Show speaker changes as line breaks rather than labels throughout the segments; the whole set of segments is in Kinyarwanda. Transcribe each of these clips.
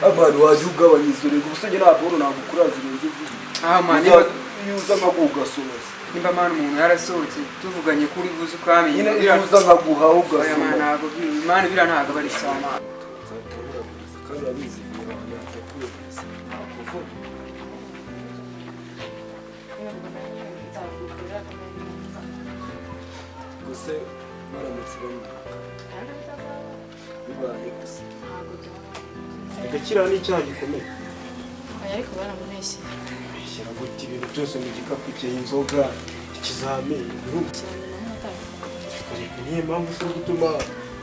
Abantu wajya ugabanya izo rego, ubuse njye nta boro nagukura zirenze zibiri.
Ah man,
Iyo uza nkaguha ugasohoza.
Nimba man umuntu yarasohotse tuvuganye kuri buze ukamenya.
Nyine iyo uza nkaguha
Oya man,
ugasoma.
Ntabwo man, biriya ntabwo aba ari sawa man.
Nzahita nkuraburiza kandi urabizi, nahita kuyobeza nakuvuga.
Nzabigukorera.
Gusa baramutse bamwiruka, bibaye gusa.
Ntabwo byaba.
Reka, kiriya ni icyaha gikomeye.
Oya, ariko baramubeshye.
Shyira gute ibintu byose mu gikapu cye, inzoga, ikizamini, urumva?
Cyane naho.
Reka, niyo mpamvu se gutuma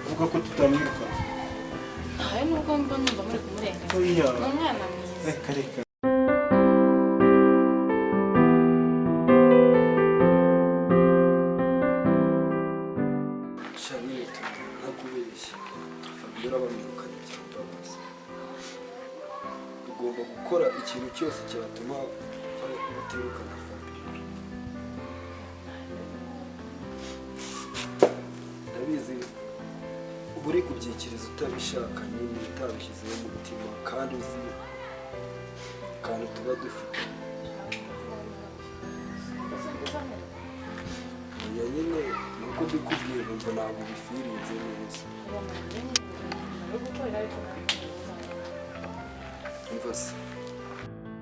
uvuga ko tutamwirukana?
Hari nubwo mba numva muri kumurenganya.
Oya.
Ni umwana mwiza.
Reka, reka.
Sha nyine ntakubeshya, Fabiola bamwirukanye byambabaza. Ugomba gukora ikintu cyose cyatuma batirukana Fabiola. Ndabizi uba uri kubyikiriza utabishaka nyine, utabishyizeho umutima, kandi uzi akantu tuba dufite. Oya nyine, ni uko mbikubwiye nkumva ntabwo ubifirinze neza. Umva se,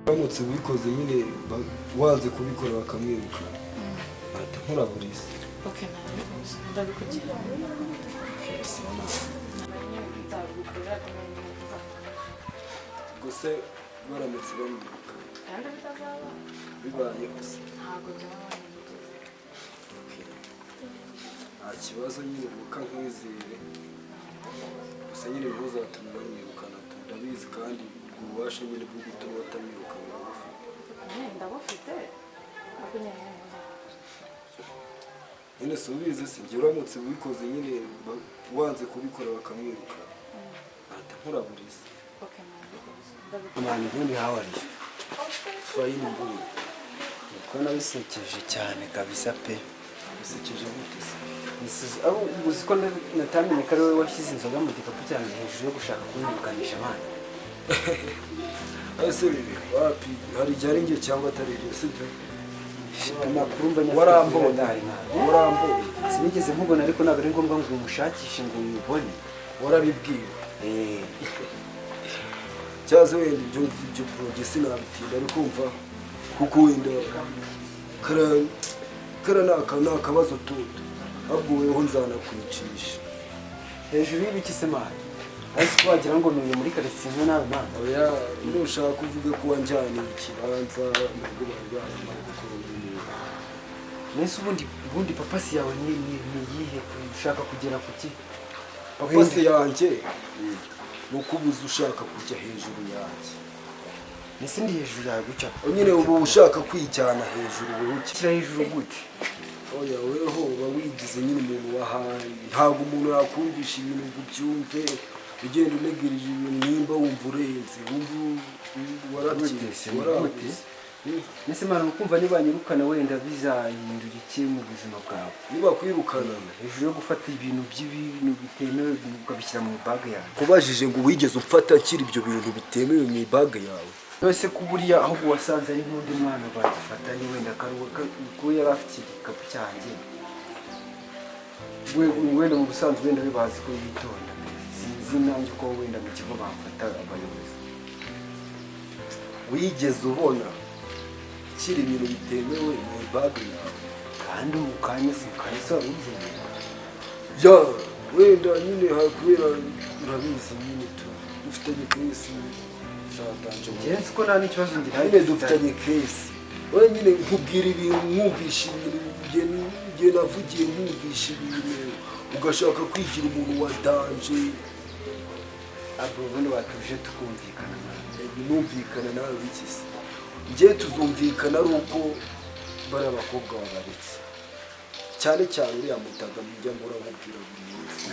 uramutse ubikoze nyine, wanze kubikora bakamwirukana, bahita nkuraburiza.
Ok, ntabwo ndabikugira. Nzabigukorera.
Gusa baramutse bamwirukana, bibaye gusa.
Ntabwo byaba.
Nta kibazo nyine, buka nkwizere gusa nyine ntuzatume bamwirukana tu. Ndabizi kandi ubwo bubasha nyine bwo gutuma batamwirukana urabufite.
Ndabufite ariko nyine.
Nyine si ubizi si njye, uramutse ubikoze nyine, wanze kubikora bakamwirukana, bahita nkuraburiza.
Ok, ntabwo.
Man, ubundi how are you?
Fine mbuye.
Ko nabisekeje cyane kabisa pe.
Bisekeje gute se?
Abo uzi ko natamenye ko ari wowe washyize inzoga mu gikapu cyanjye hejuru yo gushaka kunyirukanisha abana.
Ese bibi wapi, hari igihe ari njye cyangwa atari ibyo, sibyo?
Amakuru mba nyafite.
Warambonye.
Kuri radari ntabwo.
Warambonye.
Sinigeze nkubona, ariko ntabwo ari ngombwa ngo umushakishe ngo uyibone.
Warabibwiwe.
Eh.
Cyangwa se wenda ibyo ngibyo bro, sinabitinda, ari kumva kuko wenda kara ni akabazo tutu, ahubwo weho nzanakwicisha.
Hejuru y'ibiki se man? Ariko ko wagira ngo nuye muri karitsiye imwe nawe man.
Oya, nushaka uvuge ko wanjyaniye ikibanza nubwo bari baramara kuko nyine.
Mbese ubundi purpose yawe ni iyihe? Ushaka kugera ku ki?
Purpose yanjye ni ukubuza ushaka kujya hejuru yanjye.
Mbese ndi hejuru yawe guca?
Nyine ubu ushaka kwijyana hejuru wowe.
Shyira hejuru gute?
Oya, weho uba wigize nyine umuntu wahaye, ntabwo umuntu yakumvisha ibintu ngo ubyumve, ugenda unegereje ibintu nimba wumva urenze, wumva
Gute se,
warabyize.
gute? Mbese man, ukumva nibanyirukana wenda bizahindura iki mu buzima bwawe?
Niba kwirukana?
Hejuru yo gufata ibintu by'ibintu bitemewe ukabishyira mu bag yawe.
Kubajije ngo wigeze umfata akiri ibyo bintu bitemewe mu ibag yawe?
None ko buriya ahubwo wasanze ari nk'undi mwana bagifatanye, wenda ko yari afite igikapu cyanjye. Wenda mu busanzwe wenda we bazi ko yitonda, sinzi nanjye uko wenda mu kigo bamfata abayobozi.
Wigeze ubona kiri ibintu bitemewe mu ibag yawe?
Kandi mu kanya si mu kanya se wari ubyemeye?
Ya, wenda nyine kubera urabizi nyine tu dufitanye case zatanje.
Njye nzi ko nta n'ikibazo ngira.
Nyine dufitanye case, wowe nyine nkubwira ibintu, nkumvisha ibintu, igihe navugiye nkumvisha ibintu, ugashaka kwigira umuntu wa danger.
Abo ubundi watuje tukumvikana, man.
Numvikana nawe biki se? Njye tuzumvikana ari uko bariya bakobwa babaretse, cyane cyane uriya mutaga mujya mpora nkubwira buri munsi.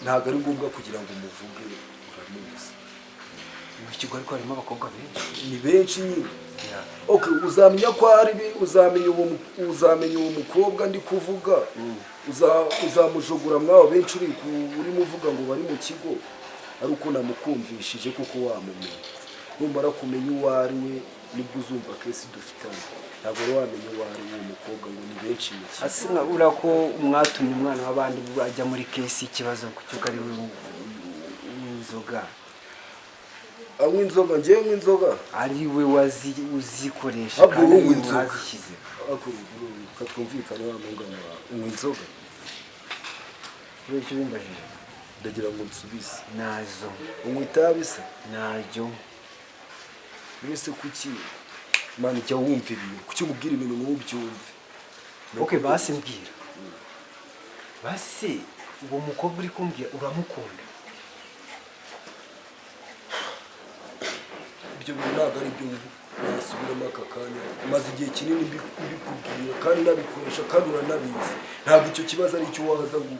Ntabwo ari ngombwa kugira ngo umuvuge, uramuzi.
Mu kigo ariko harimo abakobwa benshi.
Ni benshi nyine. Okay, uzamenya ko ari uzamenya uwo mukobwa ndi kuvuga. Uzamujogora mwabo benshi urimo uvuga ngo bari mu kigo. Ari uko namukumvishije kuko wamumenya. Numara kumenya uwo ari we nibwo uzumva case dufitanye. Ntabwo wari wamenya uwo ari we mukobwa ngo ni benshi mu kigo.
Ase ura ko mwatumye umwana w'abandi ajya muri case ikibazo kucyuka ari we inzoga.
Anywa inzoga, njyewe nywa inzoga.
Ari we wazi uzikoresha
Ahubwo
kandi
wowe
ari we
unywa inzoga.
mwazishyize.
Ariko katwumvikane wa mungana wawe. Unywa inzoga.
Kubera icyo ubimbajije?
Ndagira ngo nsubize.
Nazo.
Unywa itabi se?
Naryo.
Mbese kuki Imana ijya wumva ibintu? Kuki nkubwira ibintu ntubyumve?
Okay, basi mbwira. Basi uwo mukobwa uri kumbwira uramukunda?
Ibyo bintu ntabwo ari byo nasubiramo aka kanya. Maze igihe kinini mbikubwira kandi nabikoresha kandi uranabizi. Ntabwo icyo kibazo ari icyo waza ngo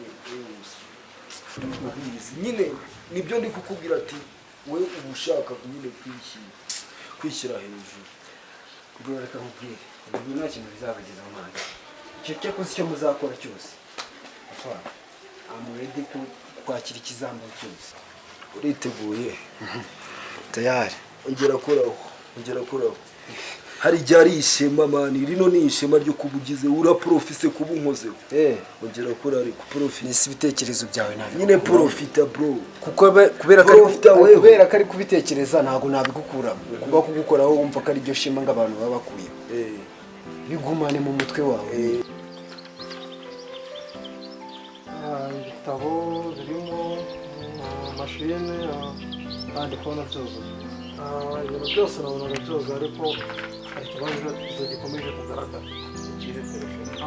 ubizi. Nyine nibyo ndi kukubwira ati we uba ushaka nyine kwishyira hejuru.
Bro, reka nkubwire. Ibyo nta kintu bizabagezaho mwana. Icyo cyakoze icyo muzakora cyose. Afa, I'm ready kwakira ikizambaho cyose.
Uriteguye?
Tayari.
Ongera koraho, ongera koraho. Hari igihe ari ishema mani, rino ni ishema ryo kuba ugize, uraprofise kuba unkozeho. Ongera kora ariko profite.
Nisi ibitekerezo byawe nabi.
Nyine profita bro.
Kuko kubera ko
Profita wewe.
kubera ko ari kubitekereza ntago nabigukuramo. Kuba kugukoraho wumva ko ari ryo shema ngo abantu baba bakuye. Bigumane mu mutwe wawe.
Ibitabo birimo mashine kandi kubona byuzuye. Ibintu byose nabonaga byuzuye ariko hari ikibazo gikomeje kugaragara.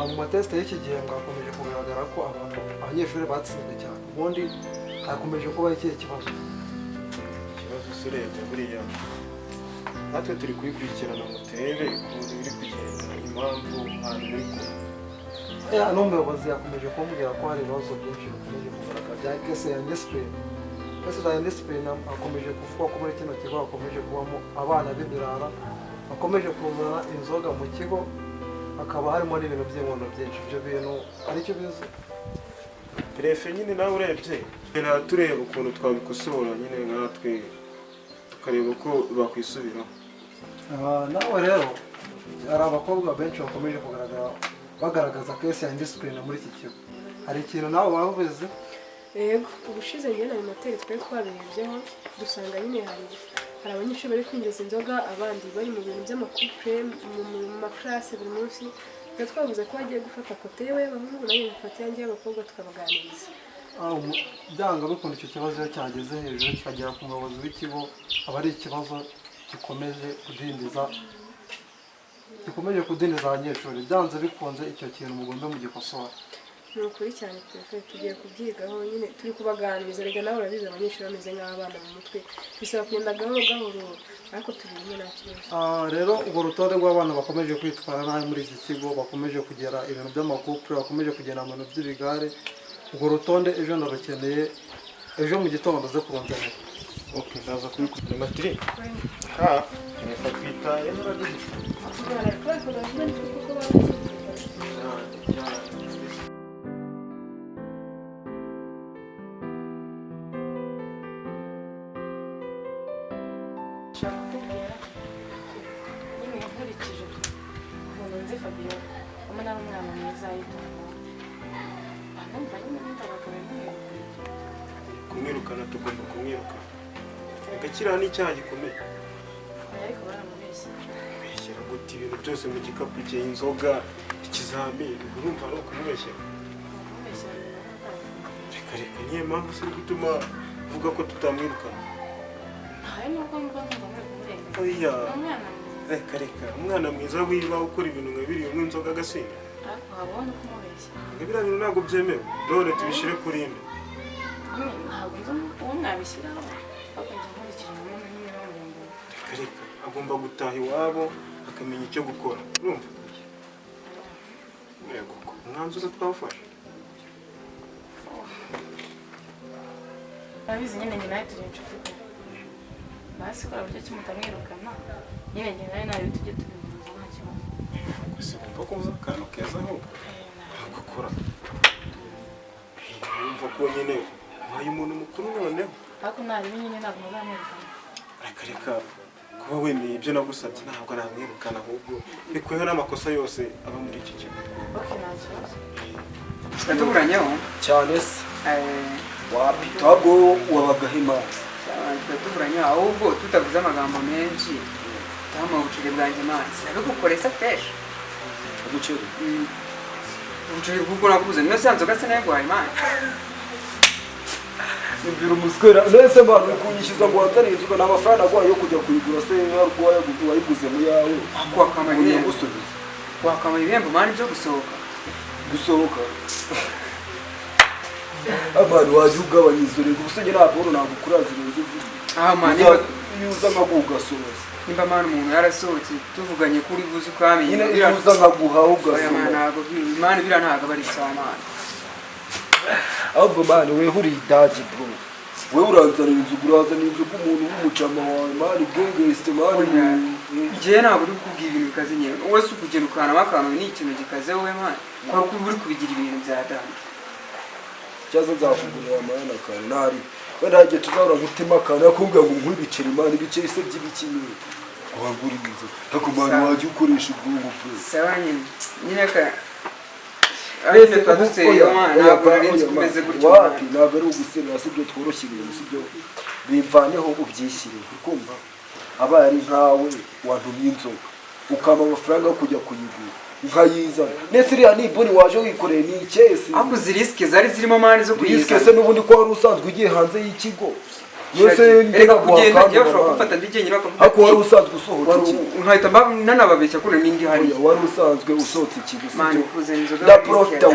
Mu matesite y'iki gihembwe hakomeje kugaragara ko abanyeshuri batsinzwe cyane. Ubundi hakomeje kuba ikihe kibazo?
Ikibazo se urebye buriya natwe turi kubikurikirana ngo turebe ukuntu biri kugenda, impamvu ahantu biri kuba.
N'umuyobozi yakomeje kumbwira ko hari ibibazo byinshi bikomeje kugaragara bya case ya indiscipline. Case za indiscipline hakomeje kuvugwa ko muri kino kigo hakomeje kubamo abana b'ibirara, bakomeje kuzana inzoga mu kigo, hakaba harimo n'ibintu by'inkono byinshi. Ibyo bintu aricyo bizi?
Perefe nyine nawe urebye tureba ukuntu twabikosora nyine nkatwe tukareba uko bakwisubiraho.
Nawe rero hari abakobwa benshi bakomeje kugaragara bagaragaza case ya indiscipline muri iki kigo. Hari ikintu nawe waba ubizi?
Yego, ubushize njye na Animateri twari twabirebyeho dusanga nyine hari abanyeshuri bari kwinjiza inzoga, abandi bari mu bintu by'amakupure mu makarase buri munsi. Twari twavuze ko bagiye gufata kote yewe y'abahungu nayo ngafata iyanjye y'abakobwa tukabaganiriza.
Byanga bikunda icyo kibazo iyo cyageze hejuru kikagera ku muyobozi w'ikigo aba ari ikibazo gikomeje kudindiza abanyeshuri. Byanze bikunze icyo kintu mugombe mugikosora.
Ni ukuri cyane perefe, tugiye kubyigaho nyine turi kubaganiriza. Rega nawe urabizi abanyeshuri bameze nk'abana mu mutwe, bisaba kugenda gahoro gahoro ariko tubirimo nta kibazo.
Rero urwo rutonde rw'abana bakomeje kwitwara nabi muri iki kigo, bakomeje kugera ibintu by'amakupure, bakomeje kugenda mu bintu by'ibigare, urwo rutonde ejo ndarukeneye, ejo mu gitondo uze kurunzanira.
Okay, ndaza kubikora. Matiri. Ha, perefe twitaye.
Nshaka kukubwira nyine nkurikije ukuntu nzi Fabiola, ubona ari umwana mwiza yitonda. Numva nyine n'indabaga bimwirukana.
Kumwirukana tugomba kumwirukana. Reka kiriya ni icyaha gikomeye.
Ariko baramubeshye.
Kubeshyera gute ibintu byose mu gikapu cye, inzoga, ikizamini, urumva ari ukumubeshyera? Reka reka niyo mpamvu se uri gutuma uvuga ko tutamwirukana.
Ntawe nubwo mba numva muri kumurenganya.
Oya.
Umwana mwiza.
Reka reka umwana mwiza wiba ukora ibintu nka biriya unywa inzoga agasinda.
Ariko habona uko umubeshya.
Biriya bintu ntabwo byemewe. None tubishyire kuri inde.
Ntabwo nzi uwo mwabishyiraho. Ariko njye nkurikije mbona nyine bamurenganya.
Reka reka agomba gutaha iwabo akamenya icyo gukora. Urumva? Yego, umwanzuro twawufashe.
Urabizi nyine njye nawe turi inshuti pe. Basi kora buryo ki mutamwirukana. Nyine njye nawe nawe tujye tubihuza nta kibazo.
Gusa wumva ko uzi akantu keza ahubwo. Gukora. Wumva ko nyine ubaye umuntu mukuru noneho.
Ariko nari nyine ntabwo muzamwirukana.
Reka kuba wemeye ibyo nagusabye ntabwo namwirukana ahubwo bikuyeho n'amakosa yose aba muri iki kigo.
Okay, nta kibazo.
Tuburanyeho
cyane se wapi ntabwo wabagaho imana
tuburanye ahubwo tutavuze amagambo menshi tama ubuceri bwanjye mani sinabigukoresa fresh
ubuceri
ubuceri bw'ubwo nakubuze niyo se nzoga sinaguhaye mani
Imvira umuswera nese mwana uri kunyishyuza ngo wanzaniye inzoga nta mafaranga naguhaye yo kujya kuyigura se wayiguze mu yawe
wakama ibihembo mani byo gusohoka
gusohoka abantu wajya ugabanya izo rego ubuse njye ntabwo ntabwo kuraza irenze
mani
iyo uza nkaguha ugasohoza
nimba mani umuntu yarasohotse tuvuganye kuri buze ukamenya
nyine iyo uza nkaguha ugasohoza
mani biriya ntabwo aba ari sawa mani
ahubwo mani weho uri idage bro wewe uranzanira inzoga urazanira inzoga umuntu w'umucama wawe mani gengesite mani
njyewe ntabwo uri kukubwira ibintu bikaze nyine wowe si ukugenda ukanamo akantu ni ikintu gikaze wowe mani kuko uri kubigira ibintu bya dame
cyaza nzakugurira amahane akantu ntari wenda hagiye tuzahora nkutema akantu akubwira ngo nguhe ibiceri mani ibiceri se by'ibiki nyine wagura inzoga ariko mani wajya ukoresha ubwonko bro
sawa nyine nyine ka
wapi ntabwo ari uguserera sibyo tworoshye ibintu sibyo bimvaneho ubyishyire ukumva abaye ari nkawe wantumye inzoga ukampa amafaranga yo kujya kuyigura nkayizana nese iriya ni ibuni waje wikoreye ni ikesi
ariko izi risike zari zirimo mani zo kuyizana
risike se n'ubundi ko wari usanzwe ugiye hanze y'ikigo
reka kugenda njyewe ushobora gufata ndi jyenyine bakavuga
ariko wari usanzwe usohotse ikigo
nkahita nanababeshya ko n'indi hariya
wari usanzwe usohotse ikigo
mani kuzana inzoga
ndaprofita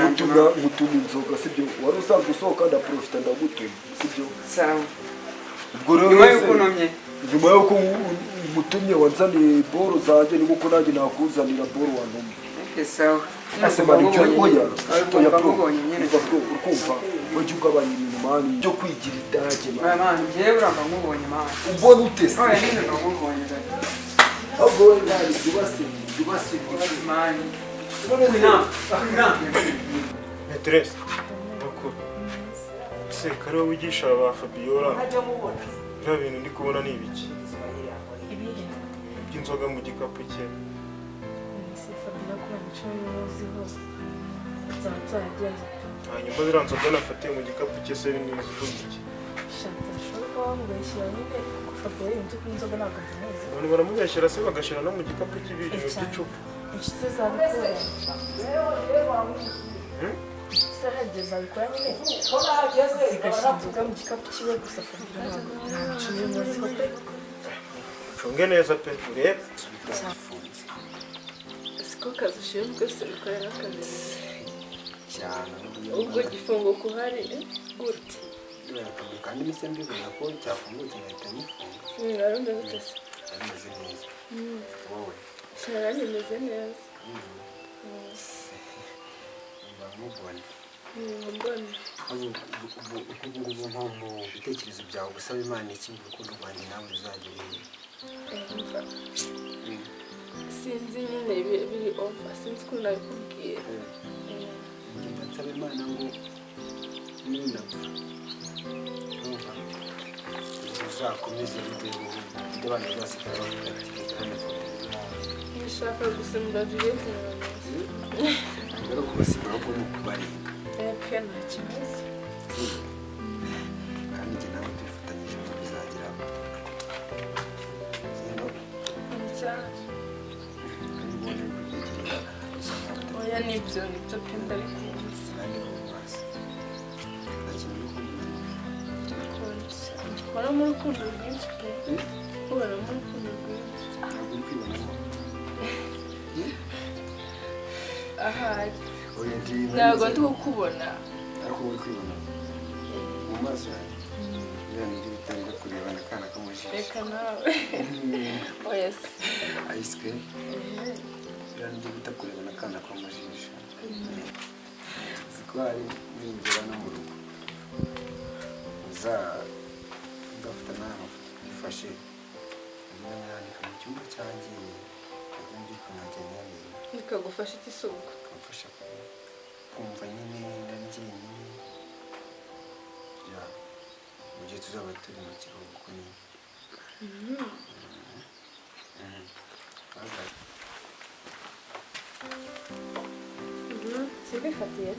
ngutuma inzoga sibyo wari usanzwe usohoka ndaprofita ndagutuma sibyo
sawa
ubwo rero
nyuma y'uko untumye
nyuma y'uko ngutumye wanzaniye boro zanjye ni nkuko nanjye nakuzanira boro wantumye
sawa
ese mani ibyo oya oya bro bro ukumva wajya ugabanya ibintu mani byo kwigira idage
mani njyewe uramba nkubonye mani
ubona ute se
oya nyine mba nkubonye
ahubwo wowe mani jya ubase
mani
Metresse makuru se kare wowe wigisha ba Fabiola biriya bintu ndi kubona ni ibiki
Ibihe
by'inzoga mu gikapu cye
se Fabiola ko imico y'uziho byaba byaragenze
hanyuma ziriya nzoga nafatiye mu gikapu cye se ni iz'iki
shaka ashobora kuba bamubeshyira nyine kuko Fabiola ibintu byo kunywa inzoga ntabwo abimuzi
abantu baramubeshyira se bagashyira no mu gikapu cy'ibintu by'icupa
inshuti zabikora inshuti zaragiye zabikora nyine zigashyira inzoga mu gikapu cyiwe gusa Fabiola ntabwo nta mico y'umuziho pe
ucunge neza pe urebe
siko kazi ushinzwe se bikorera akazi
cyane
ubwo gifungo kuhari gute
kandi mise mbibona ko cyafungutse nkahita nyifunga
wari umeze ute se
ameze neza wowe
cyane meze neza
mba nkubona
mbona
ubu ngubu nko mu bitekerezo byawe gusaba Imana iki ngo urukundo rwanjye nawe ruzagere
sinzi nyine biri ofa sinzi ukuntu nabikubwira
njye nsaba Imana ngo ninapfa urumva uzakomeze bibeho ibyo abantu bazasigara bavuga ati reka hano foto
nishaka gusimbura Juliette na Vanessa
ntabwo ari ukubasimbura ahubwo ni ukubarenga
pe nta kibazo
kandi njye nawe tubifatanyije ngo bizageraho
cyane oya nibyo nibyo pe ndabikunze
kandi mu maso nta kintu uri kumva
kubonamo urukundo rwinshi pe kubonamo urukundo rwinshi
ntabwo uri kwibonamo
ahari
oya ndi
ntabwo ndi kukubona
ariko uri kwibona mu maso yanjye biriya nibyo bitangira kurebana akana ko mu jisho
reka nawe oya se
ice cream biriya nibyo bita kurebana akana ko mu jisho siko hari ninjira no mu rugo nzafata n'aya mafoto twifashe ngenda nyandika mu cyumba cyanjye nkajya mbyuka nkajya nyareba
bikagufasha iki se ubwo
bikamfasha kumva nyine ndari jyenyine ya Mu gihe tuzaba turi mu kiruhuko nyine. Bye bye.
Simbifatiye.